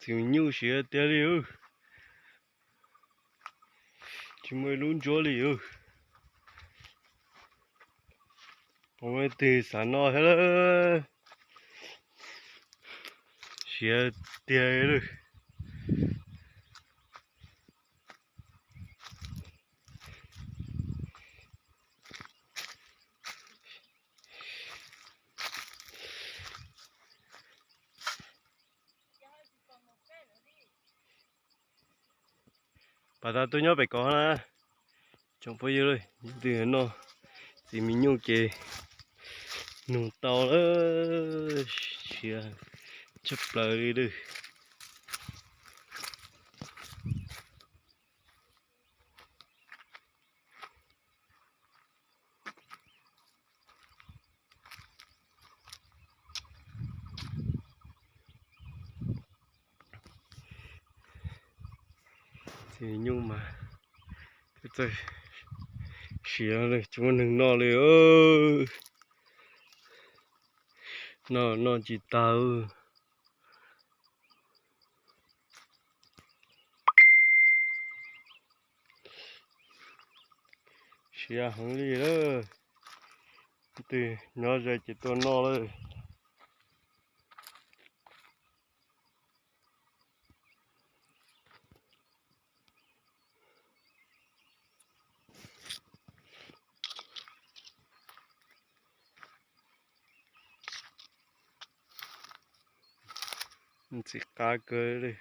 Txiv nyuj siav tiag li. Tsis muaj ib lub ntsuab li. Pom leej twg xav noj thiab lawm. Siav tiag li. Pas tas tuaj nyob pem ko na. Tsoom phooj ywg, leej twg noj txiv mis nyuj ces nug tau lawm. Siav tshaj plaws li lawm. Txiv nyuj mas twb txawj siav, tsis muaj neeg noj li. Noj noj tsis tag. Siav heev li lawm. Leej twg nyob ze ces tuaj noj lawm. Ntxim qab kawg li.